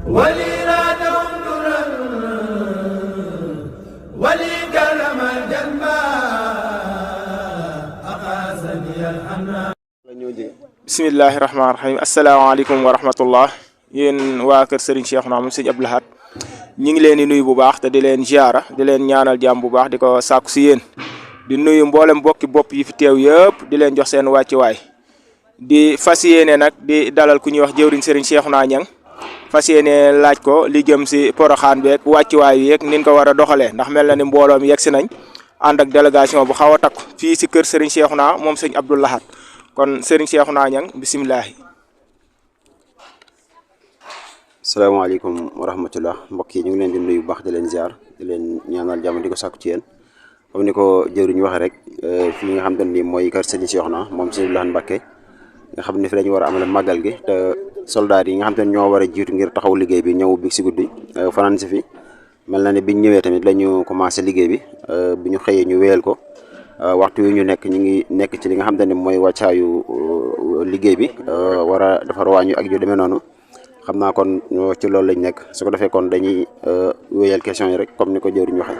ولي رادهم درا ولي كرم الجنة أقاسني الحنان. bismillahi rahmaani rahim asalaamaaleykum wa rahmatullah yéen waa kër Serigne Cheikhouna moom sëñ Abdou Lahad ñi ngi leen di nuyu bu baax te di leen ziara di leen ñaanal jàmm bu baax di ko sàkku si yéen di nuyu mboolem bokki bopp yi fi teew yëpp di leen jox seen wàccuwaay di fas yéene nag di dalal ku ñuy wax jëwriñ Serigne Cheikhouna Niang fas yéene laaj ko li jëm si poroxaan beeg wàccuwaay yeeg nin ko war a doxalee ndax mel na ni mbooloo mi yegg si nañ ànd ak délégation bu xaw a takku fii si kër Serigne Cheikhouna moom sëñ Abdou Lahad kon Serigne Cheikhouna Niang bisimilahi. salaamaaleykum wa rahmatullah mbokk yi ñu ngi leen di nuyu bu baax di leen ziar di leen ñaanal jàmm di ko sàkku ci yéen comme ni ko jëwriñ waxee rek fii nga xam te ni mooy kër Serigne Cheikhouna moom Serigne Abdou Lahad Mbacké nga xam ne fi lañu war a amale màggal gi te soldaar yi nga xam te ne ñoo war a jiitu ngir taxaw liggéey bi ñëw bi si guddi fanaan si fi mel na ne biñ ñëwee tamit la ñu commencé liggéey bi bi ñu xëyee ñu wéyal ko waxtu yu ñu nekk ñu ngi nekk ci li nga xam te ne mooy wàccaayu liggéey bi war a defar waañu ak yu demee noonu xam naa kon ci loolu lañ nekk su ko defee kon dañuy wéyal question yi rek comme ni ko jëwriñ waxee.